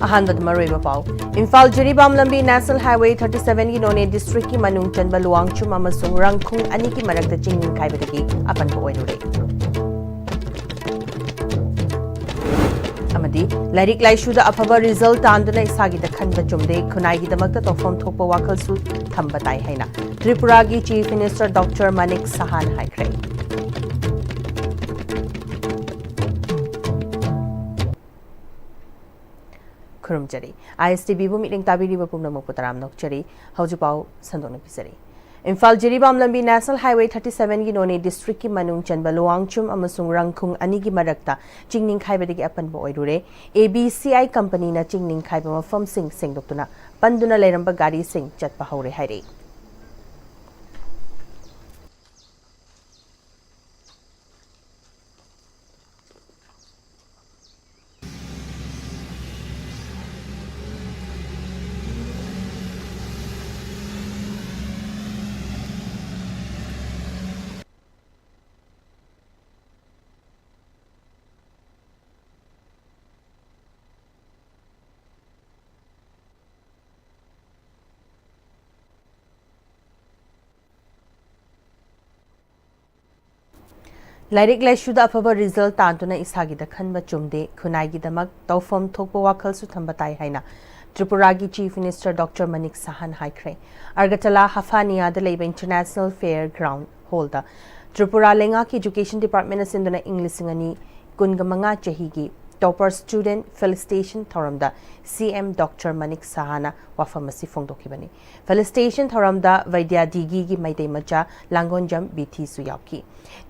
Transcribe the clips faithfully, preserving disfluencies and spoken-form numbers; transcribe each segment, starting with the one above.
ꯑꯍꯥꯟꯕꯗ ꯃꯔꯨꯑꯣꯏꯕ ꯄꯥꯎ꯫ ꯏꯝꯐꯥꯜ ꯖꯤꯔꯤꯕꯥꯝ ꯂꯝꯕꯤ National Highway thirty seven ꯒꯤ ꯅꯣꯅꯦ district ꯀꯤ ꯃꯅꯨꯡ ꯆꯟꯕ ꯂꯨꯋꯥꯡꯆꯨꯝ ꯑꯃꯁꯨꯡ ꯔꯪꯈꯨꯡ ꯑꯅꯤꯒꯤ ꯃꯔꯛꯇ ꯆꯤꯡ ꯅꯤꯡꯈꯥꯏꯕꯗꯒꯤ ꯑꯄꯟꯕ ꯑꯣꯏꯔꯨꯔꯦ꯫ ꯑꯃꯗꯤ ꯂꯥꯏꯔꯤꯛ ꯂꯥꯏꯁꯨꯗ ꯑꯐꯕ result ꯇꯥꯟꯗꯨꯅ ꯏꯁꯥꯒꯤꯗ ꯈꯟꯕ ꯆꯨꯝꯗꯦ, ꯈꯨꯟꯅꯥꯏꯒꯤꯗꯃꯛꯇ ꯇꯧꯐꯝ ꯊꯣꯛꯄ ꯋꯥꯈꯜꯁꯨ ꯊꯝꯕ ꯇꯥꯏ ꯍꯥꯏꯅ ꯇ꯭ꯔꯤꯄꯨꯔꯥꯒꯤ Chief Minister Doctor ꯃꯅꯤꯛ ꯁꯍꯥꯅ ꯍꯥꯏꯈ꯭ꯔꯦ꯫ ꯈꯨꯔꯨꯝꯖꯔꯤ꯫ ISTV ꯕꯨ ꯃꯤꯠꯌꯦꯡ ꯇꯥꯕꯤꯔꯤꯕ ꯄꯨꯝꯅꯃꯛꯄꯨ ꯇꯔꯥꯝꯅ ꯑꯣꯛꯆꯔꯤ꯫ ꯍꯧꯖꯤꯛ ꯄꯥꯎ ꯁꯟꯗꯣꯛꯅ ꯄꯤꯖꯔꯤ꯫ ꯏꯝꯐꯥꯜ ꯖꯤꯔꯤꯕꯥꯝ ꯂꯝꯕꯤ National Highway thirty seven ꯒꯤ ꯅꯣꯅꯦ district ꯀꯤ ꯃꯅꯨꯡ ꯆꯟꯕ ꯂꯨꯋꯥꯡꯆꯨꯝ ꯑꯃꯁꯨꯡ ꯔꯪꯈꯨꯡ ꯑꯅꯤꯒꯤ ꯃꯔꯛꯇ ꯆꯤꯡ ꯅꯤꯡꯈꯥꯏꯕꯗꯒꯤ ꯑꯄꯟꯕ ꯑꯣꯏꯔꯨꯔꯦ꯫ ABCI company ꯅ ꯆꯤꯡ ꯅꯤꯡꯈꯥꯏꯕ ꯃꯐꯝꯁꯤꯡ ꯁꯦꯡꯗꯣꯛꯇꯨꯅ ꯄꯟꯗꯨꯅ ꯂꯩꯔꯝꯕ ꯒꯥꯔꯤꯁꯤꯡ ꯆꯠꯄ ꯍꯧꯔꯦ ꯍꯥꯏꯔꯤ꯫ ꯂꯥꯏꯔꯤꯛ ꯂꯥꯏꯁꯨꯗ ꯑꯐꯕ result ꯇꯥꯟꯗꯨꯅ ꯏꯁꯥꯒꯤꯗ ꯈꯟꯕ ꯆꯨꯝꯗꯦ, ꯈꯨꯟꯅꯥꯏꯒꯤꯗꯃꯛ ꯇꯧꯐꯝ ꯊꯣꯛꯄ ꯋꯥꯈꯜꯁꯨ ꯊꯝꯕ ꯇꯥꯏ ꯍꯥꯏꯅ ꯇ꯭ꯔꯤꯄꯨꯔꯥꯒꯤ Chief Minister Doctor ꯃꯅꯤꯛ ꯁꯍꯥꯟ ꯍꯥꯏꯈ꯭ꯔꯦ꯫ ꯑꯒꯔꯇꯂꯥ ꯍꯐꯥꯅꯤꯌꯥꯗ ꯂꯩꯕ International Fair Ground Hall ꯗ ꯇ꯭ꯔꯤꯄꯨꯔꯥ ꯂꯩꯉꯥꯛꯀꯤ Education Department ꯅ ꯁꯤꯟꯗꯨꯅ ꯏꯪ ꯂꯤꯁꯤꯡ ꯑꯅꯤ ꯀꯨꯟꯒ ꯃꯉꯥ ꯆꯍꯤꯒꯤ Topper Student Felicitation ꯊꯧꯔꯝꯗ CM Doctor ꯃꯅꯤꯛ ꯁꯍꯥꯅ ꯋꯥꯐꯝ ꯑꯁꯤ ꯐꯣꯡꯗꯣꯛꯈꯤꯕꯅꯤ꯫ Felicitation ꯊꯧꯔꯝꯗ ꯕꯩꯗ꯭ꯌꯥꯗꯤꯒꯤꯒꯤ ꯃꯩꯇꯩ ꯃꯆꯥ ꯂꯥꯡꯒꯣꯟꯖꯝ ꯕꯤꯊꯤꯁꯨ ꯌꯥꯎꯈꯤ꯫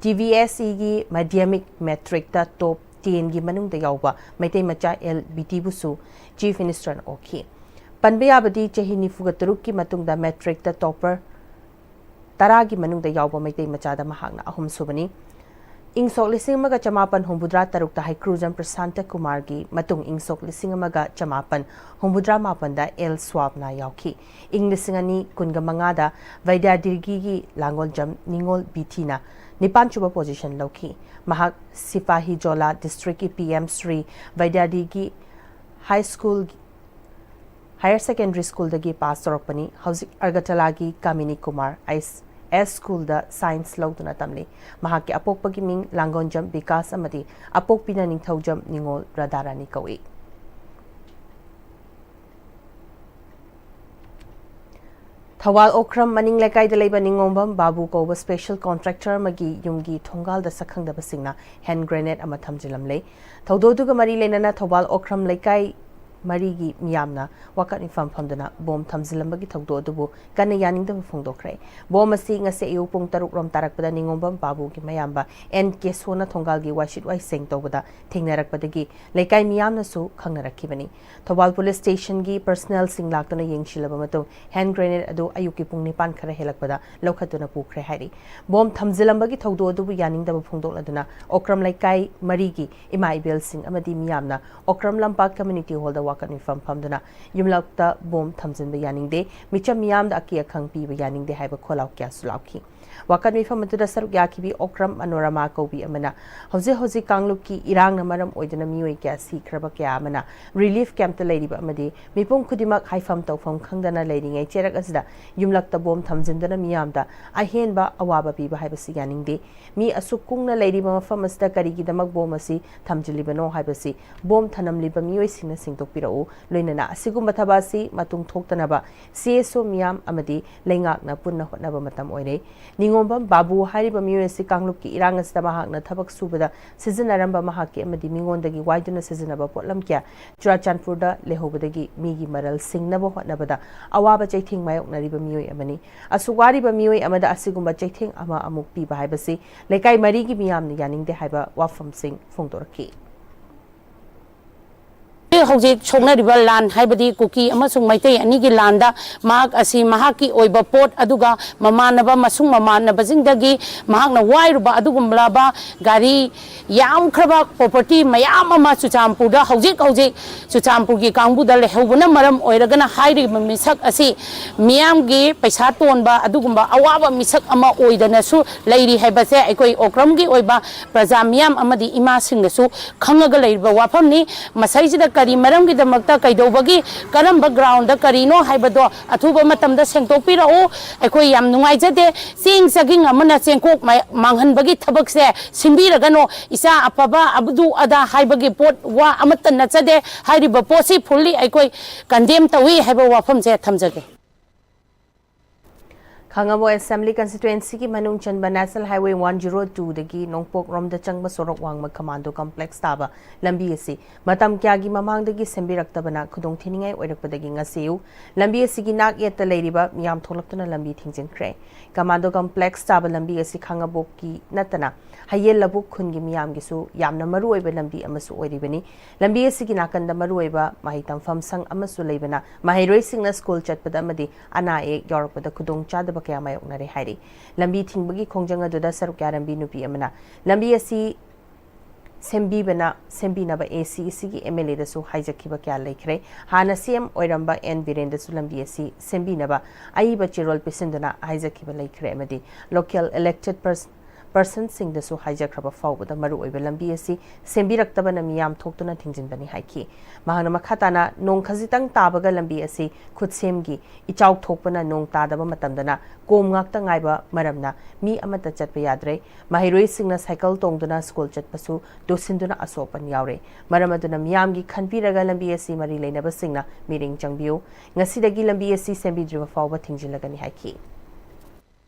TVSE ꯒꯤ Madhyamik Matric ꯇ top ten ꯒꯤ ꯃꯅꯨꯡꯗ ꯌꯥꯎꯕ ꯃꯩꯇꯩ ꯃꯆꯥ ꯑꯦꯜ ꯕꯤꯇꯤꯕꯨꯁꯨ Chief Minister ꯅ ꯑꯣꯛꯈꯤ꯫ ꯄꯟꯕ ꯌꯥꯕꯗꯤ ꯆꯍꯤ ꯅꯤꯐꯨꯒ ꯇꯔꯨꯛꯀꯤ ꯃꯇꯨꯡꯗ Matric ꯇ topper ꯇꯔꯥꯒꯤ ꯃꯅꯨꯡꯗ ꯌꯥꯎꯕ ꯃꯩꯇꯩ ꯃꯆꯥꯗ ꯃꯍꯥꯛꯅ ꯑꯍꯨꯝꯁꯨꯕꯅꯤ꯫ ꯏꯪ ꯁꯣꯛ ꯂꯤꯁꯤꯡ ꯑꯃꯒ ꯆꯃꯥꯄꯟ ꯍꯨꯝꯐꯨꯇꯔꯥ ꯇꯔꯨꯛꯇ ꯍꯩꯀ꯭ꯔꯨꯖꯝ ꯄ꯭ꯔꯁꯥꯟꯇ ꯀꯨꯃꯥꯔꯒꯤ ꯃꯇꯨꯡ ꯏꯪ ꯁꯣꯛ ꯂꯤꯁꯤꯡ ꯑꯃꯒ ꯆꯃꯥꯄꯟ ꯍꯨꯝꯐꯨꯇꯔꯥ ꯃꯥꯄꯟꯗ ꯑꯦꯜ ꯁ꯭ꯋꯥꯕꯅ ꯌꯥꯎꯈꯤ꯫ ꯏꯪ ꯂꯤꯁꯤꯡ ꯑꯅꯤ ꯀꯨꯟꯒ ꯃꯉꯥꯗ ꯕꯩꯗ꯭ꯌꯥꯗꯤꯔꯒꯤꯒꯤ ꯂꯥꯡꯒꯣꯜꯖꯝ ꯅꯤꯉꯣꯜ ꯕꯤꯊꯤꯅ ꯅꯤꯄꯥꯟꯁꯨꯕ position ꯂꯧꯈꯤ꯫ ꯃꯍꯥꯛ ꯁꯤꯄꯥꯍꯤ ꯖꯣꯂꯥ district ꯀꯤ PM ꯁ꯭ꯔꯤ ꯕꯩꯗ꯭ꯌꯥꯗꯤꯔꯒꯤ ꯍꯥꯏ ꯁ꯭ꯀꯨꯜ, ꯍꯥꯌꯔ ꯁꯦꯀꯦꯟꯗꯔꯤ ꯁ꯭ꯀꯨꯜꯗꯒꯤ ꯄꯥꯁ ꯇꯧꯔꯛꯄꯅꯤ꯫ ꯍꯧꯖꯤꯛ ꯑꯒꯔꯇꯂꯥꯒꯤ ꯀꯥꯃꯤꯅꯤ ꯀꯨꯃꯥꯔ ꯑꯦꯁ ꯁ꯭ꯀꯨꯜꯗ ꯁꯥꯏꯟꯁ ꯂꯧꯗꯨꯅ ꯇꯝꯂꯤ꯫ ꯃꯍꯥꯛꯀꯤ ꯑꯄꯣꯛꯄꯒꯤ ꯃꯤꯡ ꯂꯥꯡꯒꯣꯟꯖꯝ ꯕꯤꯀꯥꯁ ꯑꯃꯗꯤ ꯑꯄꯣꯛꯄꯤꯅ ꯅꯤꯡꯊꯧꯖꯝ ꯅꯤꯉꯣꯜ ꯔꯥꯙꯥꯔꯥꯅꯤ ꯀꯧꯏ꯫ ꯊꯧꯕꯥꯜ ꯑꯣꯀ꯭ꯔꯝ ꯃꯅꯤꯡ ꯂꯩꯀꯥꯏꯗ ꯂꯩꯕ ꯅꯤꯉꯣꯝꯕꯝ ꯕꯥꯕꯨ ꯀꯧꯕ ꯁ꯭ꯄꯦꯁꯦꯜ ꯀꯣꯟꯇ꯭ꯔꯦꯛꯇꯔ ꯑꯃꯒꯤ ꯌꯨꯝꯒꯤ ꯊꯣꯡꯒꯥꯜꯗ ꯁꯛꯈꯪꯗꯕꯁꯤꯡꯅ ꯍꯦꯟ ꯒ꯭ꯔꯦꯅꯦꯗ ꯑꯃ ꯊꯝꯖꯤꯜꯂꯝꯂꯦ꯫ ꯊꯧꯗꯣꯛ ꯑꯗꯨꯒ ꯃꯔꯤ ꯂꯩꯅꯅ ꯊꯧꯕꯥꯜ ꯑꯣꯀ꯭ꯔꯝ ꯂꯩꯀꯥꯏ ꯃꯔꯤꯒꯤ ꯃꯤꯌꯥꯝꯅ ꯋꯥꯀꯠ ꯃꯤꯐꯝ ꯐꯝꯗꯨꯅ ꯕꯣꯝ ꯊꯝꯖꯤꯜꯂꯝꯕꯒꯤ ꯊꯧꯗꯣꯛ ꯑꯗꯨꯕꯨ ꯀꯟꯅ ꯌꯥꯅꯤꯡꯗꯕ ꯐꯣꯡꯗꯣꯛꯈ꯭ꯔꯦ꯫ ꯕꯣꯝ ꯑꯁꯤ ꯉꯁꯤ ꯑꯌꯨꯛ ꯄꯨꯡ ꯇꯔꯨꯛ ꯔꯣꯝ ꯇꯥꯔꯛꯄꯗ ꯅꯤꯉꯣꯝꯕꯝ ꯕꯥꯕꯨꯒꯤ ꯃꯌꯥꯝꯕ ꯑꯦꯟ ꯀꯦꯁꯣꯅ ꯊꯣꯡꯒꯥꯜꯒꯤ ꯋꯥꯏꯁꯤꯠ ꯋꯥꯏꯁꯦꯡ ꯇꯧꯕꯗ ꯊꯦꯡꯅꯔꯛꯄꯗꯒꯤ ꯂꯩꯀꯥꯏ ꯃꯤꯌꯥꯝꯅꯁꯨ ꯈꯪꯅꯔꯛꯈꯤꯕꯅꯤ꯫ ꯊꯧꯕꯥꯜ ꯄꯨꯂꯤꯁ ꯁ꯭ꯇꯦꯁꯟꯒꯤ ꯄꯔꯁꯅꯦꯜꯁꯤꯡ ꯂꯥꯛꯇꯨꯅ ꯌꯦꯡꯁꯤꯜꯂꯕ ꯃꯇꯨꯡ ꯍꯦꯟ ꯒ꯭ꯔꯦꯅꯦꯗ ꯑꯗꯨ ꯑꯌꯨꯛꯀꯤ ꯄꯨꯡ ꯅꯤꯄꯥꯟ ꯈꯔ ꯍꯦꯜꯂꯛꯄꯗ ꯂꯧꯈꯠꯇꯨꯅ ꯄꯨꯈ꯭ꯔꯦ ꯍꯥꯏꯔꯤ꯫ ꯕꯣꯝ ꯊꯝꯖꯤꯜꯂꯝꯕꯒꯤ ꯊꯧꯗꯣꯛ ꯑꯗꯨꯕꯨ ꯌꯥꯅꯤꯡꯗꯕ ꯐꯣꯡꯗꯣꯛꯂꯗꯨꯅ ꯑꯣꯀ꯭ꯔꯝ ꯂꯩꯀꯥꯏ ꯃꯔꯤꯒꯤ ꯏꯃꯥ ꯏꯕꯦꯜꯁꯤꯡ ꯑꯃꯗꯤ ꯃꯤꯌꯥꯝꯅ ꯑꯣꯀ꯭ꯔꯝ ꯂꯝꯄꯥꯛ ꯀꯝꯃ꯭ꯌꯨꯅꯤꯇꯤ ꯍꯣꯜꯗ ꯋꯥꯀꯠ ꯃꯤꯐꯝ ꯐꯝꯗꯨꯅ ꯌꯨꯝꯂꯛꯇ ꯕꯣꯝ ꯊꯝꯖꯤꯟꯕ ꯌꯥꯅꯤꯡꯗꯦ, ꯃꯤꯆꯝ ꯃꯤꯌꯥꯝꯗ ꯑꯀꯤ ꯑꯈꯪ ꯄꯤꯕ ꯌꯥꯅꯤꯡꯗꯦ ꯍꯥꯏꯕ ꯈꯣꯜꯂꯥꯎ ꯀꯌꯥꯁꯨ ꯂꯥꯎꯈꯤ꯫ ꯋꯥꯀꯠ ꯃꯤꯐꯝ ꯑꯗꯨꯗ ꯁꯔꯨꯛ ꯌꯥꯈꯤꯕꯤ ꯑꯣꯀ꯭ꯔꯝ ꯃꯅꯣꯔꯃꯥ ꯀꯧꯕꯤ ꯑꯃꯅ ꯍꯧꯖꯤꯛ ꯍꯧꯖꯤꯛ ꯀꯥꯡꯂꯨꯞꯀꯤ ꯏꯔꯥꯡꯅ ꯃꯔꯝ ꯑꯣꯏꯗꯨꯅ ꯃꯤꯑꯣꯏ ꯀꯌꯥ ꯁꯤꯈ꯭ꯔꯕ ꯀꯌꯥ ꯑꯃꯅ ꯔꯤꯂꯤꯐ ꯀꯦꯝꯞꯇ ꯂꯩꯔꯤꯕ ꯑꯃꯗꯤ ꯃꯤꯄꯨꯝ ꯈꯨꯗꯤꯡꯃꯛ ꯍꯥꯏꯐꯝ ꯇꯧꯐꯝ ꯈꯪꯗꯅ ꯂꯩꯔꯤꯉꯩ ꯆꯩꯔꯛ ꯑꯁꯤꯗ ꯌꯨꯝꯂꯛꯇ ꯕꯣꯝ ꯊꯝꯖꯤꯟꯗꯨꯅ ꯃꯤꯌꯥꯝꯗ ꯑꯍꯦꯟꯕ ꯑꯋꯥꯕ ꯄꯤꯕ ꯍꯥꯏꯕꯁꯤ ꯌꯥꯅꯤꯡꯗꯦ꯫ ꯃꯤ ꯑꯁꯨꯛ ꯀꯨꯡꯅ ꯂꯩꯔꯤꯕ ꯃꯐꯝ ꯑꯁꯤꯗ ꯀꯔꯤꯒꯤꯗꯃꯛ ꯕꯣꯝ ꯑꯁꯤ ꯊꯝꯖꯤꯜꯂꯤꯕꯅꯣ ꯍꯥꯏꯕꯁꯤ ꯕꯣꯝ ꯊꯅꯝꯂꯤꯕ ꯃꯤꯑꯣꯏꯁꯤꯡꯅ ꯁꯦꯡꯗꯣꯛꯄꯤꯔꯛꯎ꯫ ꯂꯣꯏꯅꯅ ꯑꯁꯤꯒꯨꯝꯕ ꯊꯕꯛ ꯑꯁꯤ ꯃꯇꯨꯡ ꯊꯣꯛꯇꯅꯕ ꯁꯤ ꯑꯦꯁ ꯑꯣ ꯃꯤꯌꯥꯝ ꯑꯃꯗꯤ ꯂꯩꯉꯥꯛꯅ ꯄꯨꯟꯅ ꯍꯣꯠꯅꯕ ꯃꯇꯝ ꯑꯣꯏꯔꯦ꯫ ꯅꯤꯉꯣꯝꯕꯝ ꯕꯥꯕꯨ ꯍꯥꯏꯔꯤꯕ ꯃꯤꯑꯣꯏ ꯑꯁꯤ ꯀꯥꯡꯂꯨꯞꯀꯤ ꯏꯔꯥꯡ ꯑꯁꯤꯗ ꯃꯍꯥꯛꯅ ꯊꯕꯛ ꯁꯨꯕꯗ ꯁꯤꯖꯤꯟꯅꯔꯝꯕ ꯃꯍꯥꯛꯀꯤ ꯑꯃꯗꯤ ꯃꯤꯉꯣꯟꯗꯒꯤ ꯋꯥꯏꯗꯨꯅ ꯁꯤꯖꯤꯟꯅꯕ ꯄꯣꯠꯂꯝ ꯀꯌꯥ ꯆꯨꯔꯥꯆꯥꯟꯄꯨꯔꯗ ꯂꯩꯍꯧꯕꯗꯒꯤ ꯃꯤꯒꯤ ꯃꯔꯜ ꯁꯤꯡꯅꯕ ꯍꯣꯠꯅꯕꯗ ꯑꯋꯥꯕ ꯆꯩꯊꯦꯡ ꯃꯥꯌꯣꯛꯅꯔꯤꯕ ꯃꯤꯑꯣꯏ ꯑꯃꯅꯤ꯫ ꯑꯁꯨꯛ ꯋꯥꯔꯤꯕ ꯃꯤꯑꯣꯏ ꯑꯃꯗ ꯑꯁꯤꯒꯨꯝꯕ ꯆꯩꯊꯦꯡ ꯑꯃ ꯑꯃꯨꯛ ꯄꯤꯕ ꯍꯥꯏꯕꯁꯤ ꯂꯩꯀꯥꯏ ꯃꯔꯤꯒꯤ ꯃꯤꯌꯥꯝꯅ ꯌꯥꯅꯤꯡꯗꯦ ꯍꯥꯏꯕ ꯋꯥꯐꯝꯁꯤꯡ ꯐꯣꯡꯗꯣꯔꯛꯈꯤ꯫ ꯍꯧꯖꯤꯛ ꯁꯣꯛꯅꯔꯤꯕ ꯂꯥꯟ, ꯍꯥꯏꯕꯗꯤ ꯀꯨꯀꯤ ꯑꯃꯁꯨꯡ ꯃꯩꯇꯩ ꯑꯅꯤꯒꯤ ꯂꯥꯟꯗ ꯃꯍꯥꯛ ꯑꯁꯤ ꯃꯍꯥꯛꯀꯤ ꯑꯣꯏꯕ ꯄꯣꯠ, ꯑꯗꯨꯒ ꯃꯃꯥꯟꯅꯕ ꯑꯃꯁꯨꯡ ꯃꯃꯥꯟꯅꯕꯁꯤꯡꯗꯒꯤ ꯃꯍꯥꯛꯅ ꯋꯥꯏꯔꯨꯕ ꯑꯗꯨꯒꯨꯝꯂꯕ ꯒꯥꯔꯤ ꯌꯥꯝꯈ꯭ꯔꯕ ꯄ꯭ꯔꯣꯄꯔꯇꯤ ꯃꯌꯥꯝ ꯑꯃ ꯆꯨꯔꯆꯥꯟꯄꯨꯔꯗ ꯍꯧꯖꯤꯛ ꯍꯧꯖꯤꯛ ꯆꯨꯔꯆꯥꯟꯄꯨꯔꯒꯤ ꯀꯥꯡꯕꯨꯗ ꯂꯩꯍꯧꯕꯅ ꯃꯔꯝ ꯑꯣꯏꯔꯒꯅ ꯍꯥꯏꯔꯤꯕ ꯃꯤꯁꯛ ꯑꯁꯤ ꯃꯤꯌꯥꯝꯒꯤ ꯄꯩꯁꯥ ꯇꯣꯟꯕ ꯑꯗꯨꯒꯨꯝꯕ ꯑꯋꯥꯕ ꯃꯤꯁꯛ ꯑꯃ ꯑꯣꯏꯗꯅꯁꯨ ꯂꯩꯔꯤ ꯍꯥꯏꯕꯁꯦ ꯑꯩꯈꯣꯏ ꯑꯣꯀ꯭ꯔꯝꯒꯤ ꯑꯣꯏꯕ ꯄ꯭ꯔꯖꯥ ꯃꯤꯌꯥꯝ ꯑꯃꯗꯤ ꯏꯃꯥꯁꯤꯡꯅꯁꯨ ꯈꯪꯉꯒ ꯂꯩꯔꯤꯕ ꯋꯥꯐꯝꯅꯤ꯫ ꯃꯁꯩꯁꯤꯗ ꯀꯔꯤ ꯃꯔꯝꯒꯤꯗꯃꯛꯇ ꯀꯩꯗꯧꯕꯒꯤ, ꯀꯔꯝꯕ ꯒ꯭ꯔꯥꯎꯟꯗ ꯀꯔꯤꯅꯣ ꯍꯥꯏꯕꯗꯣ ꯑꯊꯨꯕ ꯃꯇꯝꯗ ꯁꯦꯡꯗꯣꯛꯄꯤꯔꯛꯎ꯫ ꯑꯩꯈꯣꯏ ꯌꯥꯝ ꯅꯨꯡꯉꯥꯏꯖꯗꯦ꯫ ꯆꯦꯡ ꯆꯥꯒꯤꯡ ꯑꯃꯅ ꯆꯦꯡꯀꯣꯛ ꯃꯥ-, ꯃꯥꯡꯍꯟꯕꯒꯤ ꯊꯕꯛꯁꯦ ꯁꯤꯟꯕꯤꯔꯒꯅꯨ꯫ ꯏꯆꯥ ꯑꯐꯕ ꯑꯗꯨ ꯑꯗꯥ ꯍꯥꯏꯕꯒꯤ ꯄꯣꯠ ꯋꯥ ꯑꯃꯠꯇ ꯅꯠꯆꯗꯦ꯫ ꯍꯥꯏꯔꯤꯕ ꯄꯣꯠꯁꯤ ꯐꯨꯜꯂꯤ ꯑꯩꯈꯣꯏ ꯀꯟꯗꯦꯝ ꯇꯧꯏ ꯍꯥꯏꯕ ꯋꯥꯐꯝꯁꯦ ꯊꯝꯖꯒꯦ꯫ ꯈꯥꯉꯕꯣꯛ ꯑꯦꯁꯦꯝꯕ꯭ꯂꯤ ꯀꯟꯁꯇꯤꯇ꯭ꯋꯦꯟꯁꯤꯒꯤ ꯃꯅꯨꯡ ꯆꯟꯕ ꯅꯦꯁꯅꯦꯜ ꯍꯥꯏꯋꯦ ꯋꯥꯟ ꯖꯤꯔꯣ ꯇꯨꯗꯒꯤ ꯅꯣꯡꯄꯣꯛ ꯔꯣꯝꯗ ꯆꯪꯕ ꯁꯣꯔꯣꯛ ꯋꯥꯡꯃ ꯀꯃꯥꯟꯗꯣ ꯀꯝꯄ꯭ꯂꯦꯛꯁ ꯇꯥꯕ ꯂꯝꯕꯤ ꯑꯁꯤ ꯃꯇꯝ ꯀꯌꯥꯒꯤ ꯃꯃꯥꯡꯗꯒꯤ ꯁꯦꯝꯕꯤꯔꯛꯇꯕꯅ ꯈꯨꯗꯣꯡꯊꯤꯅꯤꯡꯉꯥꯏ ꯑꯣꯏꯔꯛꯄꯗꯒꯤ ꯉꯁꯤ ꯑꯌꯨꯛ ꯂꯝꯕꯤ ꯑꯁꯤꯒꯤ ꯅꯥꯛ ꯌꯦꯠꯇ ꯂꯩꯔꯤꯕ ꯃꯤꯌꯥꯝ ꯊꯣꯛꯂꯛꯇꯨꯅ ꯂꯝꯕꯤ ꯊꯤꯡꯖꯤꯟꯈ꯭ꯔꯦ꯫ ꯀꯃꯥꯟꯗꯣ ꯀꯝꯄ꯭ꯂꯦꯛꯁ ꯇꯥꯕ ꯂꯝꯕꯤ ꯑꯁꯤ ꯈꯥꯉꯕꯣꯛꯀꯤ ꯅꯠꯇꯅ ꯍꯌꯦꯜ ꯂꯕꯨꯛ ꯈꯨꯟꯒꯤ ꯃꯤꯌꯥꯝꯒꯤꯁꯨ ꯌꯥꯝꯅ ꯃꯔꯨꯑꯣꯏꯕ ꯂꯝꯕꯤ ꯑꯃꯁꯨ ꯑꯣꯏꯔꯤꯕꯅꯤ꯫ ꯂꯝꯕꯤ ꯑꯁꯤꯒꯤ ꯅꯥꯀꯟꯗ ꯃꯔꯨꯑꯣꯏꯕ ꯃꯍꯩ ꯇꯝꯐꯝ ꯁꯪ ꯑꯃꯁꯨ ꯂꯩꯕꯅ ꯃꯍꯩꯔꯣꯏꯁꯤꯡꯅ ꯁ꯭ꯀꯨꯜ ꯆꯠꯄꯗ ꯑꯃꯗꯤ ꯑꯅꯥ ꯑꯌꯦꯛ ꯌꯥꯎꯔꯛꯄꯗ ꯈꯨꯗꯣꯡꯆꯥꯗꯕ ꯀꯌꯥ ꯃꯥꯌꯣꯛꯅꯔꯦ ꯍꯥꯏꯔꯤ꯫ ꯂꯝꯕꯤ ꯊꯤꯡꯕꯒꯤ ꯈꯣꯡꯖꯪ ꯑꯗꯨꯗ ꯁꯔꯨꯛ ꯌꯥꯔꯝꯕꯤ ꯅꯨꯄꯤ ꯑꯃꯅ ꯂꯝꯕꯤ ꯑꯁꯤ ꯁꯦꯝꯕꯤꯕꯅ, ꯁꯦꯝꯕꯤꯅꯕ ꯑꯦ ꯁꯤ ꯁꯤꯒꯤ ꯑꯦꯝ ꯑꯦꯜ ꯑꯦꯗꯁꯨ ꯍꯥꯏꯖꯈꯤꯕ ꯀꯌꯥ ꯂꯩꯈ꯭ꯔꯦ꯫ ꯍꯥꯟꯅ ꯁꯤ ꯑꯦꯝ ꯑꯣꯏꯔꯝꯕ ꯑꯦꯟ ꯕꯤꯔꯦꯟꯗꯁꯨ ꯂꯝꯕꯤ ꯑꯁꯤ ꯁꯦꯝꯕꯤꯅꯕ ꯑꯏꯕ ꯆꯦꯔꯣꯜ ꯄꯤꯁꯤꯟꯗꯨꯅ ꯍꯥꯏꯖꯈꯤꯕ ꯂꯩꯈ꯭ꯔꯦ ꯑꯃꯗꯤ ꯂꯣꯀꯦꯜ ꯏꯂꯦꯛꯇꯦꯗ ꯄꯔꯁ-, ꯄꯔꯁꯟꯁꯤꯡꯗꯁꯨ ꯍꯥꯏꯖꯈ꯭ꯔꯕ ꯐꯥꯎꯕꯗ ꯃꯔꯨꯑꯣꯏꯕ ꯂꯝꯕꯤ ꯑꯁꯤ ꯁꯦꯝꯕꯤꯔꯛꯇꯕꯅ ꯃꯤꯌꯥꯝ ꯊꯣꯛꯇꯨꯅ ꯊꯤꯡꯖꯤꯟꯕꯅꯤ ꯍꯥꯏꯈꯤ꯫ ꯃꯍꯥꯛꯅ ꯃꯈꯥ ꯇꯥꯅ ꯅꯣꯡ ꯈꯖꯤꯛꯇꯪ ꯇꯥꯕꯒ ꯂꯝꯕꯤ ꯑꯁꯤ ꯈꯨꯠꯁꯦꯝꯒꯤ ꯏꯆꯥꯎ ꯊꯣꯛꯄꯅ ꯅꯣꯡ ꯇꯥꯗꯕ ꯃꯇꯝꯗꯅ ꯀꯣꯝ ꯉꯥꯛꯇ ꯉꯥꯏꯕ ꯃꯔꯝꯅ ꯃꯤ ꯑꯃꯠꯇ ꯆꯠꯄ ꯌꯥꯗ꯭ꯔꯦ꯫ ꯃꯍꯩꯔꯣꯏꯁꯤꯡꯅ ꯁꯥꯏꯀꯜ ꯇꯣꯡꯗꯨꯅ ꯁ꯭ꯀꯨꯜ ꯆꯠꯄꯁꯨ ꯇꯨꯁꯤꯟꯗꯨꯅ ꯑꯁꯣꯛ ꯑꯄꯟ ꯌꯥꯎꯔꯦ꯫ ꯃꯔꯝ ꯑꯗꯨꯅ ꯃꯤꯌꯥꯝꯒꯤ ꯈꯟꯕꯤꯔꯒ ꯂꯝꯕꯤ ꯑꯁꯤ ꯃꯔꯤ ꯂꯩꯅꯕꯁꯤꯡꯅ ꯃꯤꯠꯌꯦꯡ ꯆꯪꯕꯤꯌꯨ꯫ ꯉꯁꯤꯗꯒꯤ ꯂꯝꯕꯤ ꯑꯁꯤ ꯁꯦꯝꯕꯤꯗ꯭ꯔꯤꯕ ꯐꯥꯎꯕ ꯊꯤꯡꯖꯤꯜꯂꯒꯅꯤ ꯍꯥꯏꯈꯤ꯫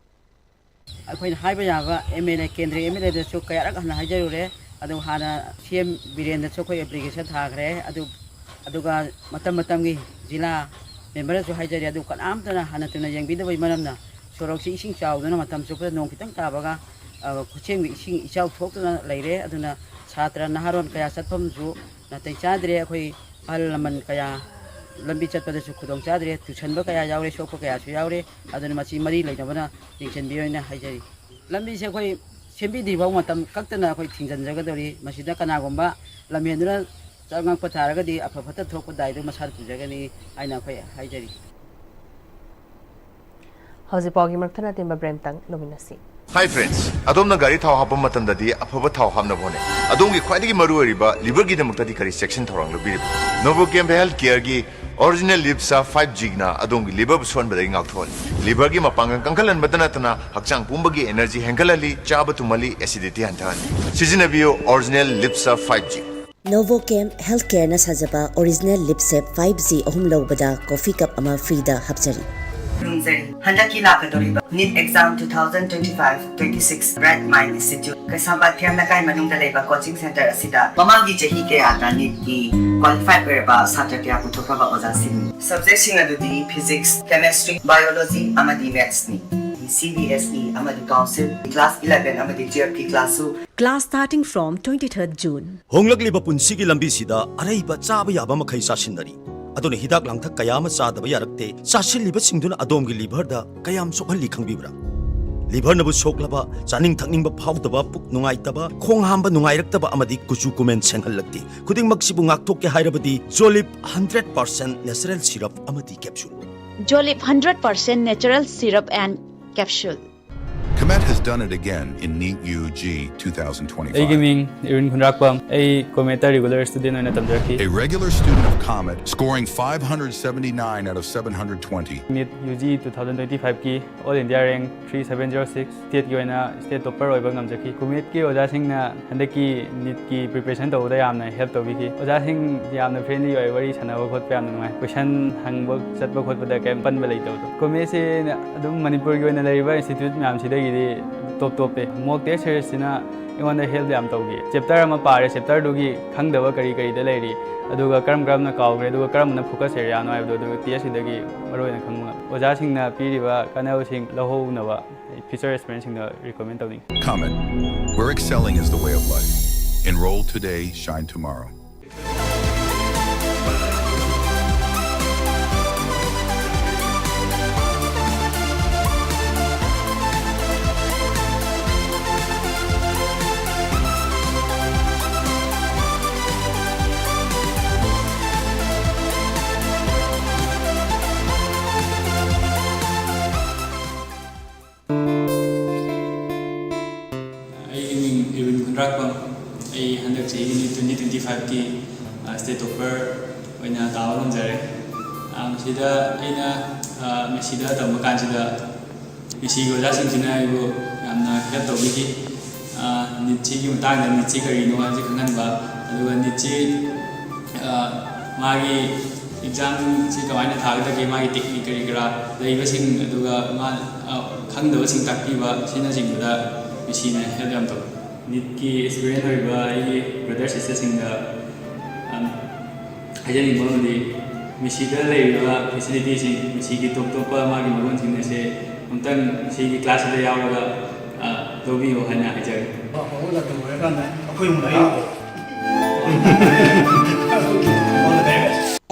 ꯑꯩꯈꯣꯏꯅ ꯍꯥꯏꯕ ꯌꯥꯕ ꯑꯦꯝ ꯑꯦꯜ ꯑꯦ, ꯀꯦꯟꯗ꯭ꯔꯒꯤ ꯑꯦꯝ ꯑꯦꯜ ꯑꯦꯗꯁꯨ ꯀꯌꯥꯔꯛ ꯍꯟꯅ ꯍꯥꯏꯖꯔꯨꯔꯦ꯫ ꯑꯗꯨ ꯍꯥꯟꯅ ꯁꯤ ꯑꯦꯝ ꯕꯤꯔꯦꯟꯗꯁꯨ ꯑꯩꯈꯣꯏ ꯑꯦꯄ꯭ꯂꯤꯀꯦꯁꯟ ꯊꯥꯈ꯭ꯔꯦ꯫ ꯑꯗꯨ, ꯑꯗꯨꯒ ꯃꯇꯝ ꯃꯇꯝꯒꯤ ꯖꯤꯂꯥ ꯃꯦꯝꯕꯔꯗꯁꯨ ꯍꯥꯏꯖꯔꯦ꯫ ꯑꯗꯨ ꯀꯅꯥꯝꯇꯅ ꯍꯟꯅ ꯇꯨꯅ ꯌꯦꯡꯕꯤꯗꯕꯒꯤ ꯃꯔꯝꯅ ꯁꯣꯔꯣꯛꯁꯤ ꯏꯁꯤꯡ ꯆꯥꯎꯗꯨꯅ ꯃꯇꯝ ꯆꯨꯞꯄꯗ ꯅꯣꯡ ꯈꯤꯇꯪ ꯇꯥꯕꯒ, ꯑ, ꯈꯨꯠꯁꯦꯝꯒꯤ ꯏꯁꯤꯡ ꯏꯆꯥꯎ ꯊꯣꯛꯇꯨꯅ ꯂꯩꯔꯦ꯫ ꯑꯗꯨꯅ ꯁꯥꯇ꯭ꯔ ꯅꯍꯥꯔꯣꯜ ꯀꯌꯥ ꯆꯠꯐꯝꯁꯨ ꯅꯥꯇꯩ ꯆꯥꯗ꯭ꯔꯦ꯫ ꯑꯩꯈꯣꯏ ꯑꯍꯜ ꯂꯃꯟ ꯀꯌꯥ ꯂꯝꯕꯤ ꯆꯠꯄꯗꯁꯨ ꯈꯨꯗꯣꯡ ꯆꯥꯗ꯭ꯔꯦ꯫ ꯇꯨꯁꯟꯕ ꯀꯌꯥ ꯌꯥꯎꯔꯦ, ꯁꯣꯛꯄ ꯀꯌꯥꯁꯨ ꯌꯥꯎꯔꯦ꯫ ꯑꯗꯨꯅ ꯃꯁꯤ ꯃꯔꯤ ꯂꯩꯅꯕꯅ ꯌꯦꯡꯁꯤꯟꯕꯤꯌꯣ ꯍꯥꯏꯅ ꯍꯥꯏꯖꯔꯤ꯫ ꯂꯝꯕꯤꯁꯦ ꯑꯩꯈꯣꯏ ꯁꯦꯝꯕꯤꯗ꯭ꯔꯤꯐꯥꯎ ꯃꯇꯝ ꯀꯛꯇꯅ ꯑꯩꯈꯣꯏ ꯊꯤꯡꯖꯤꯟꯖꯒꯗꯧꯔꯤ꯫ ꯃꯁꯤꯗ ꯀꯅꯥꯒꯨꯝꯕ ꯂꯝꯍꯦꯟꯗꯨꯅ ꯆꯪꯉꯛꯄ ꯇꯥꯔꯒꯗꯤ ꯑꯐ ꯐꯠꯇ ꯊꯣꯛꯄ ꯗꯥꯏꯗꯨ ꯃꯁꯥꯅ ꯄꯨꯖꯒꯅꯤ ꯍꯥꯏꯅ ꯑꯩꯈꯣꯏ ꯍꯥꯏꯖꯔꯤ꯫ ꯍꯧꯖꯤꯛ ꯄꯥꯎꯒꯤ ꯃꯔꯛ ꯊꯠꯅ ꯇꯤꯟꯕ ꯕ꯭ꯔꯦꯛ ꯑꯃꯇꯪ ꯂꯧꯃꯤꯟꯅꯁꯤ꯫ Hi friends, ꯑꯗꯣꯝꯅ ꯒꯥꯔꯤ ꯊꯥꯎ ꯍꯥꯞꯄ ꯃꯇꯝꯗꯗꯤ ꯑꯐꯕ ꯊꯥꯎ ꯍꯥꯞꯅꯕ ꯍꯣꯠꯅꯩ꯫ ꯑꯗꯣꯝꯒꯤ ꯈ꯭ꯋꯥꯏꯗꯒꯤ ꯃꯔꯨꯑꯣꯏꯔꯤꯕ liverꯒꯤꯗꯃꯛꯇꯗꯤ ꯀꯔꯤ ꯆꯦꯛꯁꯤꯟ ꯊꯧꯔꯥꯡ ꯂꯧꯕꯤꯔꯤꯕ? Novochem Healthcareꯒꯤ Original Lipsa five Gꯅ ꯑꯗꯣꯝꯒꯤ liverꯕꯨ ꯁꯣꯟꯕꯗꯒꯤ ꯉꯥꯛꯊꯣꯛꯍꯜꯂꯤ꯫ Liverꯒꯤ ꯃꯄꯥꯡꯒꯜ ꯀꯟꯈꯠꯍꯟꯕꯇ ꯅꯠꯇꯅ ꯍꯛꯆꯥꯡ ꯄꯨꯝꯕꯒꯤ energy ꯍꯦꯟꯒꯠꯍꯜꯂꯤ, ꯆꯥꯕ ꯇꯨꯝꯍꯜꯂꯤ, acidity ꯍꯟꯊꯍꯜꯂꯤ꯫ ꯁꯤꯖꯤꯟꯅꯕꯤꯌꯨ Original Lipsa five G꯫ Novochem Healthcareꯅ ꯁꯥꯖꯕ Original Lipsa five G ꯑꯍꯨꯝ ꯂꯧꯕꯗ coffee cup ꯑꯃ freeꯗ ꯍꯥꯞꯆꯔꯤ꯫ ꯈꯨꯔꯨꯝꯖꯔꯤ꯫ ꯍꯟꯗꯛꯀꯤ ꯂꯥꯛꯀꯗꯧꯔꯤꯕ NEET exam two thousand twenty-five twenty-six Bright Mind Institute, ꯀꯩꯁꯥꯝꯄꯥꯠ ꯊꯦꯝ ꯂꯩꯀꯥꯏ ꯃꯅꯨꯡꯗ ꯂꯩꯕ coaching center ꯑꯁꯤꯗ ꯃꯃꯥꯡꯒꯤ ꯆꯍꯤ ꯀꯌꯥꯗ NEETꯀꯤ qualified ꯑꯣꯏꯔꯕ ꯁꯥꯇ꯭ꯔ ꯀꯌꯥ ꯄꯨꯊꯣꯛꯈ꯭ꯔꯕ ꯑꯣꯖꯥꯁꯤꯡꯅꯤ꯫ Subjectꯁꯤꯡ ꯑꯗꯨꯗꯤ Physics, Chemistry, Biology ꯑꯃꯗꯤ Mathsꯅꯤ꯫ CBSE ꯑꯃꯗꯤ Council, Class eleven ꯑꯃꯗꯤ twelveꯀꯤ classꯁꯨ꯫ Class starting from twenty-third June. ꯍꯣꯡꯂꯛꯂꯤꯕ ꯄꯨꯟꯁꯤꯒꯤ ꯂꯝꯕꯤꯁꯤꯗ ꯑꯔꯩꯕ ꯆꯥꯕ ꯌꯥꯕ ꯃꯈꯩ ꯆꯥꯁꯤꯟꯅꯔꯤ꯫ ꯑꯗꯨꯅ ꯍꯤꯗꯥꯛ ꯂꯥꯡꯊꯛ ꯀꯌꯥ ꯑꯃ ꯆꯥꯗꯕ ꯌꯥꯔꯛꯇꯦ꯫ ꯆꯥꯁꯤꯜꯂꯤꯕꯁꯤꯡꯗꯨꯅ ꯑꯗꯣꯝꯒꯤ liverꯗ ꯀꯌꯥꯝ ꯁꯣꯛꯍꯜꯂꯤ ꯈꯪꯕꯤꯕ꯭ꯔꯥ? Liverꯅꯕꯨ ꯁꯣꯛꯂꯕ, ꯆꯥꯅꯤꯡ ꯊꯛꯅꯤꯡꯕ ꯐꯥꯎꯗꯕ, ꯄꯨꯛ ꯅꯨꯡꯉꯥꯏꯇꯕ, ꯈꯣꯡ ꯍꯥꯝꯕ ꯅꯨꯡꯉꯥꯏꯔꯛꯇꯕ ꯑꯃꯗꯤ ꯀꯨꯆꯨ ꯀꯨꯃꯦꯟ ꯁꯦꯡꯍꯜꯂꯛꯇꯦ꯫ ꯈꯨꯗꯤꯡꯃꯛꯁꯤꯕꯨ ꯉꯥꯛꯊꯣꯛꯀꯦ ꯍꯥꯏꯔꯕꯗꯤ Jolib hundred percent natural syrup ꯑꯃꯗꯤ capsule꯫ Jolib hundred percent natural syrup and capsule. Comet has done it again in NEET UG two thousand twenty-five. ꯑꯩꯒꯤ ꯃꯤꯡ ꯏꯔꯨꯟ ꯈꯨꯟꯗ꯭ꯔꯥꯛꯄꯝ꯫ ꯑꯩ Cometꯇ regular student ꯑꯣꯏꯅ ꯇꯝꯖꯔꯛꯈꯤ꯫ A regular student of Comet, scoring five hundred seventy-nine out of seven hundred twenty. NEET UG two thousand twenty-fiveꯀꯤ All India rank three seven zero six, stateꯀꯤ ꯑꯣꯏꯅ state topper ꯑꯣꯏꯕ ꯉꯝꯖꯈꯤ꯫ Cometꯀꯤ ꯑꯣꯖꯥꯁꯤꯡꯅ ꯍꯟꯗꯛꯀꯤ NEETꯀꯤ preparation ꯇꯧꯕꯗ ꯌꯥꯝꯅ help ꯇꯧꯕꯤꯈꯤ꯫ ꯑꯣꯖꯥꯁꯤꯡ ꯌꯥꯝꯅ friendly ꯑꯣꯏ, ꯋꯥꯔꯤ ꯁꯥꯟꯅꯕ ꯈꯣꯠꯄ ꯌꯥꯝꯅ ꯅꯨꯡꯉꯥꯏ꯫ Question ꯍꯪꯕ ꯆꯠꯄ ꯈꯣꯠꯄꯗ ꯀꯩꯝ ꯄꯟꯕ ꯂꯩꯇꯕꯗꯣ꯫ Cometꯁꯦ ꯑꯗꯨꯝ ꯃꯅꯤꯄꯨꯔꯒꯤ ꯑꯣꯏꯅ ꯂꯩꯔꯤꯕ institute ꯃꯌꯥꯝꯁꯤꯗꯒꯤꯗꯤ top topꯄꯦ꯫ Mock test seriesꯁꯤꯅ ꯑꯩꯉꯣꯟꯗ help ꯌꯥꯝ ꯇꯧꯈꯤ꯫ Chapter ꯑꯃ ꯄꯥꯔꯦ, chapterꯗꯨꯒꯤ ꯈꯪꯗꯕ ꯀꯔꯤ ꯀꯔꯤꯗ ꯂꯩꯔꯤ, ꯑꯗꯨꯒ ꯀꯔꯝ ꯀꯔꯝꯅ ꯀꯥꯎꯈ꯭ꯔꯦ, ꯑꯗꯨꯒ ꯀꯔꯝꯕꯅ focus areaꯅꯣ ꯍꯥꯏꯕꯗꯣ, ꯑꯗꯨ testꯁꯤꯗꯒꯤ ꯃꯔꯨꯑꯣꯏꯅ ꯈꯪꯕ ꯉꯝꯃꯤ꯫ ꯑꯣꯖꯥꯁꯤꯡꯅ ꯄꯤꯔꯤꯕ ꯀꯥꯟꯅꯕꯁꯤꯡ ꯂꯧꯍꯧꯅꯕ ꯑꯩ future aspirantꯁꯤꯡꯗ recommend ꯇꯧꯅꯤꯡꯉꯤ꯫ Comet, where excelling is the way of life. Enroll today, shine tomorrow. ꯔꯥꯛꯄꯝ, ꯑꯩ ꯍꯟꯗꯛ ꯆꯍꯤꯒꯤ ꯅꯤꯠ ꯇ꯭ꯋꯦꯟꯇꯤ ꯇ꯭ꯋꯦꯟꯇꯤ ꯐꯥꯏꯚꯀꯤ ꯁ꯭ꯇꯦꯠ ꯇꯣꯞꯄꯔ ꯑꯣꯏꯅ ꯇꯥꯕ ꯉꯝꯖꯔꯦ꯫ ꯑ, ꯃꯁꯤꯗ ꯑꯩꯅ, ꯑ, ꯃꯁꯤꯗ ꯇꯝꯕ ꯀꯥꯟꯁꯤꯗ ꯃꯁꯤꯒꯤ ꯑꯣꯖꯥꯁꯤꯡꯁꯤꯅ ꯑꯩꯕꯨ ꯌꯥꯝꯅ ꯍꯦꯜꯞ ꯇꯧꯕꯤꯈꯤ꯫ ꯑ, ꯅꯤꯠꯁꯤꯒꯤ ꯃꯇꯥꯡꯗ, ꯅꯤꯠꯁꯤ ꯀꯔꯤꯅꯣ ꯍꯥꯏꯕꯁꯤ ꯈꯪꯍꯟꯕ, ꯑꯗꯨꯒ ꯅꯤꯠꯁꯤ, ꯑ, ꯃꯥꯒꯤ ꯑꯦꯛꯖꯥꯝꯁꯤ ꯀꯃꯥꯏꯅ ꯊꯥꯒꯗꯒꯦ, ꯃꯥꯒꯤ ꯇꯦꯛꯅꯤꯛ ꯀꯔꯤ ꯀꯔꯥ ꯂꯩꯕꯁꯤꯡ, ꯑꯗꯨꯒ ꯃꯥ, ꯑ, ꯈꯪꯗꯕꯁꯤꯡ ꯇꯥꯛꯄꯤꯕ ꯑꯁꯤꯅꯆꯤꯡꯕꯗ ꯃꯁꯤꯅ ꯍꯦꯜꯞ ꯌꯥꯝ ꯇꯧꯏ꯫ ꯅꯤꯠꯀꯤ ꯑꯦꯁꯄꯤꯔꯦꯟ ꯑꯣꯏꯔꯤꯕ ꯑꯩꯒꯤ ꯕ꯭ꯔꯗꯔ ꯁꯤꯁꯇꯔꯁꯤꯡꯗ, ꯑꯝ, ꯍꯥꯏꯖꯅꯤꯡꯕ ꯑꯃꯗꯤ ꯃꯁꯤꯗ ꯂꯩꯔꯤꯕ ꯐꯦꯁꯤꯂꯤꯇꯤꯁꯤꯡ, ꯃꯁꯤꯒꯤ ꯇꯣꯞ ꯇꯣꯞꯄ ꯃꯥꯒꯤ ꯃꯒꯨꯟꯁꯤꯡ ꯑꯁꯦ ꯑꯃꯨꯛꯇꯪ ꯃꯁꯤꯒꯤ ꯀ꯭ꯂꯥꯁꯁꯤꯗ ꯌꯥꯎꯔꯒ, ꯑ, ꯂꯧꯕꯤꯌꯨ ꯍꯥꯏꯅ ꯍꯥꯏꯖꯔꯤ꯫ ꯑꯩꯈꯣꯏ ꯑꯃꯨꯛ ꯂꯩꯔꯤ꯫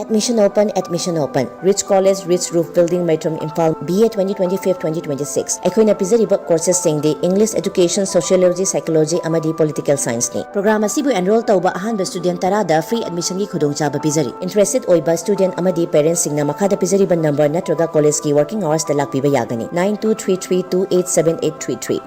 Admission open, admission open. Ridge College, Ridge Roof Building, Maitram, Imphal, B A twenty twenty-five twenty twenty-six꯫ ꯑꯩꯈꯣꯏꯅ ꯄꯤꯖꯔꯤꯕ ꯀꯣꯔꯁꯦꯁꯁꯤꯡꯗꯤ English Education, Sociology, Psychology ꯑꯃꯗꯤ Political Scienceꯅꯤ꯫ ꯄ꯭ꯔꯣꯒ꯭ꯔꯥꯝ ꯑꯁꯤꯕꯨ ꯑꯦꯟꯔꯣꯜ ꯇꯧꯕ ꯑꯍꯥꯟꯕ ꯁ꯭ꯇꯨꯗꯦꯟꯠ ꯇꯔꯥꯗ ꯐ꯭ꯔꯤ ꯑꯦꯗꯃꯤꯁꯟꯒꯤ ꯈꯨꯗꯣꯡꯆꯥꯕ ꯄꯤꯖꯔꯤ꯫ ꯏꯟꯇꯔꯦꯁꯇꯦꯗ ꯑꯣꯏꯕ ꯁ꯭ꯇꯨꯗꯦꯟꯠ ꯑꯃꯗꯤ ꯄꯦꯔꯦꯟꯠꯁꯁꯤꯡꯅ ꯃꯈꯥꯗ ꯄꯤꯖꯔꯤꯕ ꯅꯝꯕꯔ ꯅꯠꯇ꯭ꯔꯒ ꯀꯣꯂꯦꯖꯀꯤ ꯋꯥꯔꯀꯤꯡ ꯑꯋꯥꯔꯁꯇ ꯂꯥꯛꯄꯤꯕ ꯌꯥꯒꯅꯤ꯫ Nine two three three two eight seven eight three three꯫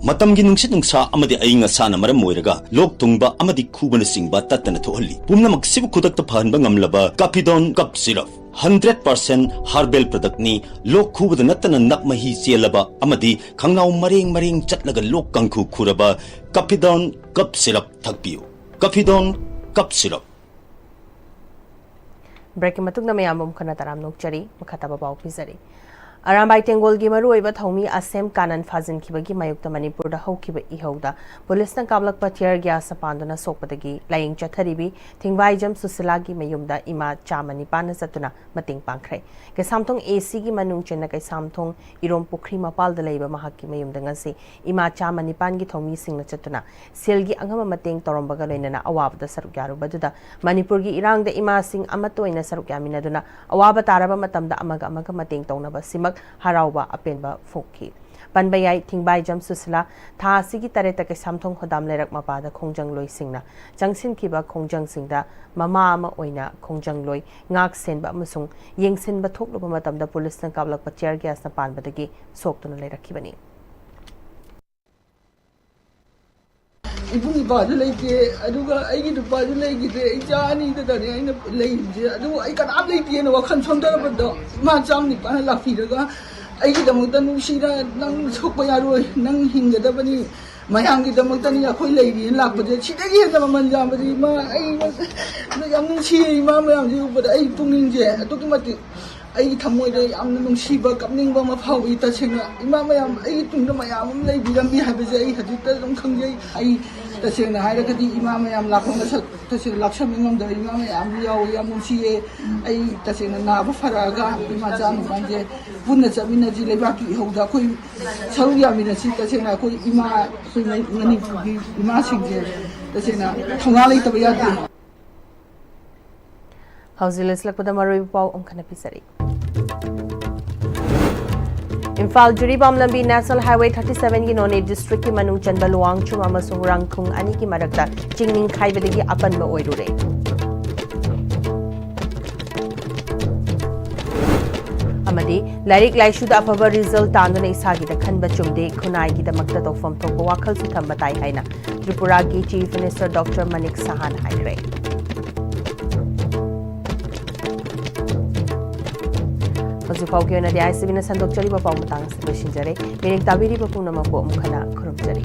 ꯃꯇꯝꯒꯤ ꯅꯨꯡꯁꯤꯠ ꯅꯨꯡꯁꯥ ꯑꯃꯗꯤ ꯑꯏꯪ ꯑꯁꯥꯅ ꯃꯔꯝ ꯑꯣꯏꯔꯒ ꯂꯣꯛ ꯊꯨꯡꯕ ꯑꯃꯗꯤ ꯈꯨꯕꯅꯆꯤꯡꯕ ꯇꯠꯇꯅ ꯊꯣꯛꯍꯜꯂꯤ꯫ ꯄꯨꯝꯅꯃꯛꯁꯤꯕꯨ ꯈꯨꯗꯛꯇ ꯐꯍꯟꯕ ꯉꯝꯂꯕ ꯀꯥꯐꯤꯗꯣꯟ cup syrup. Hundred percent herbal ꯄ꯭ꯔꯗꯛꯅꯤ꯫ ꯂꯣꯛ ꯈꯨꯕꯗ ꯅꯠꯇꯅ ꯅꯞ ꯃꯍꯤ ꯆꯦꯜꯂꯕ ꯑꯃꯗꯤ ꯈꯪꯅꯥꯎ ꯃꯔꯦꯡ ꯃꯔꯦꯡ ꯆꯠꯂꯒ ꯂꯣꯛ ꯀꯥꯡꯈꯨ ꯈꯨꯔꯕ ꯀꯥꯐꯤꯗꯣꯟ ꯀꯞ ꯁꯤꯔꯞ ꯊꯛꯄꯤꯌꯨ꯫ ꯀꯥꯐꯤꯗꯣꯟ cup syrup. ꯕ꯭ꯔꯦꯛꯀꯤ ꯃꯇꯨꯡꯗ ꯃꯌꯥꯝꯕꯨ ꯑꯃꯨꯛ ꯍꯟꯅ ꯇꯔꯥꯝꯅ ꯑꯣꯛꯆꯔꯤ꯫ ꯃꯈꯥ ꯇꯥꯕ ꯄꯥꯎ ꯄꯤꯖꯔꯤ꯫ ꯑꯔꯥꯝꯕꯥꯏ ꯇꯦꯡꯒꯣꯜꯒꯤ ꯃꯔꯨꯑꯣꯏꯕ ꯊꯧꯃꯤ ꯑꯁꯦꯝ ꯀꯥꯅꯟ ꯐꯥꯖꯤꯟꯈꯤꯕꯒꯤ ꯃꯥꯌꯣꯛꯇ ꯃꯅꯤꯄꯨꯔꯗ ꯍꯧꯈꯤꯕ ꯏꯍꯧꯗ ꯄꯨꯂꯤꯁꯅ ꯀꯥꯞꯂꯛꯄ ꯇꯤꯌꯔ ꯒ꯭ꯌꯥꯁꯅ ꯄꯥꯟꯗꯨꯅ ꯁꯣꯛꯄꯗꯒꯤ ꯂꯥꯌꯦꯡ ꯆꯠꯊꯔꯤꯕꯤ ꯊꯤꯡꯕꯥꯏꯖꯝ ꯁꯨꯁꯤꯂꯥꯒꯤ ꯃꯌꯨꯝꯗ ꯏꯃꯥ ꯆꯥꯃ ꯅꯤꯄꯥꯟꯅ ꯆꯠꯇꯨꯅ ꯃꯇꯦꯡ ꯄꯥꯡꯈ꯭ꯔꯦ꯫ ꯀꯩꯁꯥꯝꯊꯣꯡ ꯑꯦ ꯁꯤꯒꯤ ꯃꯅꯨꯡ ꯆꯟꯅ ꯀꯩꯁꯥꯝꯊꯣꯡ ꯏꯔꯣꯝ ꯄꯨꯈ꯭ꯔꯤ ꯃꯄꯥꯜꯗ ꯂꯩꯕ ꯃꯍꯥꯛꯀꯤ ꯃꯌꯨꯝꯗ ꯉꯁꯤ ꯏꯃꯥ ꯆꯥꯃ ꯅꯤꯄꯥꯟꯒꯤ ꯊꯧꯃꯤꯁꯤꯡꯅ ꯆꯠꯇꯨꯅ ꯁꯦꯜꯒꯤ ꯑꯉꯝꯕ ꯃꯇꯦꯡ ꯇꯧꯔꯝꯕꯒ ꯂꯣꯏꯅꯅ ꯑꯋꯥꯕꯗ ꯁꯔꯨꯛ ꯌꯥꯔꯨꯕꯗꯨꯗ ꯃꯅꯤꯄꯨꯔꯒꯤ ꯏꯔꯥꯡꯗ ꯏꯃꯥꯁꯤꯡ ꯑꯃꯠꯇ ꯑꯣꯏꯅ ꯁꯔꯨꯛ ꯌꯥꯃꯤꯟꯅꯗꯨꯅ ꯑꯋꯥꯕ ꯇꯥꯔꯕ ꯃꯇꯝꯗ ꯑꯃꯒ ꯑꯃꯒ ꯃꯇꯦꯡ ꯇꯧꯅꯕꯁꯤꯃꯛ ꯍꯔꯥꯎꯕ ꯑꯄꯦꯟꯕ ꯐꯣꯡꯈꯤ꯫ ꯄꯟꯕ ꯌꯥꯏ, ꯊꯤꯡꯕꯥꯏꯖꯝ ꯁꯨꯁꯤꯂꯥ ꯊꯥ ꯑꯁꯤꯒꯤ ꯇꯔꯦꯠꯇ ꯀꯩꯁꯥꯝꯊꯣꯡ ꯍꯣꯗꯥꯝ ꯂꯩꯔꯛ ꯃꯄꯥꯗ ꯈꯣꯡꯖꯪꯂꯣꯏꯁꯤꯡꯅ ꯆꯪꯁꯤꯟꯈꯤꯕ ꯈꯣꯡꯖꯪꯁꯤꯡꯗ ꯃꯃꯥ ꯑꯃ ꯑꯣꯏꯅ ꯈꯣꯡꯖꯪꯂꯣꯏ ꯉꯥꯛ ꯁꯦꯟꯕ ꯑꯃꯁꯨꯡ ꯌꯦꯡꯁꯤꯟꯕ ꯊꯣꯛꯂꯨꯕ ꯃꯇꯝꯗ ꯄꯨꯂꯤꯁꯅ ꯀꯥꯞꯂꯛꯄ ꯇꯤꯌꯔ ꯒ꯭ꯌꯥꯁꯅ ꯄꯥꯟꯕꯗꯒꯤ ꯁꯣꯛꯇꯨꯅ ꯂꯩꯔꯛꯈꯤꯕꯅꯤ꯫ ꯏꯕꯨꯡ ꯏꯄꯥꯁꯨ ꯂꯩꯇꯦ, ꯑꯗꯨꯒ ꯑꯩꯒꯤ ꯅꯨꯄꯥꯁꯨ ꯂꯩꯈꯤꯗ꯭ꯔꯦ꯫ ꯏꯆꯥ ꯑꯅꯤꯗꯇꯅꯦ ꯑꯩꯅ ꯂꯩꯔꯤꯁꯦ꯫ ꯑꯗꯨꯕꯨ ꯑꯩ ꯀꯅꯥꯝ ꯂꯩꯇꯦꯅ ꯋꯥꯈꯜ ꯁꯣꯟꯊꯔꯕꯗꯣ, ꯏꯃꯥ ꯆꯥꯝ ꯅꯤꯄꯥꯟꯅ ꯂꯥꯛꯄꯤꯔꯒ ꯑꯩꯒꯤꯗꯃꯛꯇ, "ꯅꯨꯡꯁꯤꯅ ꯅꯪ ꯁꯣꯛꯄ ꯌꯥꯔꯣꯏ, ꯅꯪ ꯍꯤꯡꯒꯗꯕꯅꯤ, ꯃꯌꯥꯝꯒꯤꯗꯃꯛꯇꯅꯤ ꯑꯩꯈꯣꯏ ꯂꯩꯔꯤꯅ" ꯂꯥꯛꯄꯁꯦ, ꯁꯤꯗꯒꯤ ꯍꯦꯟꯅ ꯃꯃꯜ ꯌꯥꯝꯕꯁꯦ ꯏꯃꯥ, ꯑꯩ ꯌꯥꯝ ꯅꯨꯡꯁꯤꯌꯦ ꯏꯃꯥ ꯃꯌꯥꯝꯁꯦ ꯎꯕꯗ꯫ ꯑꯩ ꯄꯨꯛꯅꯤꯡꯁꯦ ꯑꯗꯨꯛꯀꯤ ꯃꯇꯤꯛ ꯑꯩꯒꯤ ꯊꯃꯣꯏꯗ ꯌꯥꯝꯅ ꯅꯨꯡꯁꯤꯕ, ꯀꯞꯅꯤꯡꯕ ꯑꯃ ꯐꯥꯎꯏ꯫ ꯇꯁꯦꯡꯅ ꯏꯃꯥ ꯃꯌꯥꯝ ꯑꯩꯒꯤ ꯇꯨꯡꯗ ꯃꯌꯥꯝ ꯑꯃ ꯂꯩꯕꯤꯔꯝꯃꯤ ꯍꯥꯏꯕꯁꯦ ꯑꯩ ꯍꯧꯖꯤꯛꯇ ꯑꯗꯨꯝ ꯈꯪꯖꯩ꯫ ꯑꯩ ꯇꯁꯦꯡꯅ ꯍꯥꯏꯔꯒꯗꯤ ꯏꯃꯥ ꯃꯌꯥꯝ ꯂꯥꯛꯄ ꯃꯁꯛ ꯇꯁꯦꯡꯅ ꯂꯥꯛꯁꯟꯕ ꯉꯝꯗꯕ ꯏꯃꯥ ꯃꯌꯥꯝ ꯌꯥꯎꯏ꯫ ꯌꯥꯝ ꯅꯨꯡꯁꯤꯌꯦ꯫ ꯑꯩ ꯇꯁꯦꯡꯅ ꯅꯥꯕ ꯐꯔꯛꯑꯒ ꯏꯃꯥ ꯆꯥꯝ ꯅꯤꯄꯥꯟꯁꯦ ꯄꯨꯟꯅ ꯆꯠꯃꯤꯟꯅꯁꯤ, ꯂꯩꯕꯥꯛꯀꯤ ꯏꯍꯧꯗ ꯑꯩꯈꯣꯏ ꯁꯔꯨꯛ ꯌꯥꯃꯤꯟꯅꯁꯤ꯫ ꯇꯁꯦꯡꯅ ꯑꯩꯈꯣꯏ ꯏꯃꯥ, ꯑꯩꯈꯣꯏ ꯃꯅꯤꯄꯨꯔꯒꯤ ꯏꯃꯥꯁꯤꯡꯁꯦ ꯇꯁꯦꯡꯅ ꯊꯧꯅꯥ ꯂꯩꯇꯕ ꯌꯥꯗꯦ꯫ ꯍꯧꯖꯤꯛ ꯂꯣꯏꯁꯤꯜꯂꯛꯄꯗ ꯃꯔꯨꯑꯣꯏꯕ ꯄꯥꯎ ꯑꯃꯨꯛ ꯍꯟꯅ ꯄꯤꯖꯔꯤ꯫ ꯏꯝꯐꯥꯜ ꯖꯤꯔꯤꯕꯥꯝ ꯂꯝꯕꯤ National Highway thirty seven ꯒꯤ ꯅꯣꯅꯦ district ꯀꯤ ꯃꯅꯨꯡ ꯆꯟꯕ ꯂꯨꯋꯥꯡꯆꯨꯝ ꯑꯃꯁꯨꯡ ꯔꯪꯈꯨꯡ ꯑꯅꯤꯒꯤ ꯃꯔꯛꯇ ꯆꯤꯡ ꯅꯤꯡꯈꯥꯏꯕꯗꯒꯤ ꯑꯄꯟꯕ ꯑꯣꯏꯔꯨꯔꯦ꯫ ꯑꯃꯗꯤ ꯂꯥꯏꯔꯤꯛ ꯂꯥꯏꯁꯨꯗ ꯑꯐꯕ result ꯇꯥꯟꯗꯨꯅ ꯏꯁꯥꯒꯤꯗ ꯈꯟꯕ ꯆꯨꯝꯗꯦ, ꯈꯨꯟꯅꯥꯏꯒꯤꯗꯃꯛꯇ ꯇꯧꯐꯝ ꯊꯣꯛꯄ ꯋꯥꯈꯜꯁꯨ ꯊꯝꯕ ꯇꯥꯏ ꯍꯥꯏꯅ ꯇ꯭ꯔꯤꯄꯨꯔꯥꯒꯤ Chief Minister Doctor ꯃꯅꯤꯛ ꯁꯍꯥꯅ ꯍꯥꯏꯈ꯭ꯔꯦ꯫ ꯍꯧꯖꯤꯛ ꯐꯥꯎꯒꯤ ꯑꯣꯏꯅꯗꯤ ICB ꯅ ꯁꯟꯗꯣꯛꯆꯔꯤꯕ ꯄꯥꯎ ꯃꯇꯥꯡ ꯑꯁꯤ ꯂꯣꯏꯁꯤꯟꯖꯔꯦ꯫ ꯃꯤꯔꯦꯡ ꯇꯥꯕꯤꯔꯤꯕ ꯄꯨꯝꯅꯃꯛꯄꯨ ꯑꯃꯨꯛ ꯍꯟꯅ ꯈꯨꯔꯨꯝꯖꯔꯤ꯫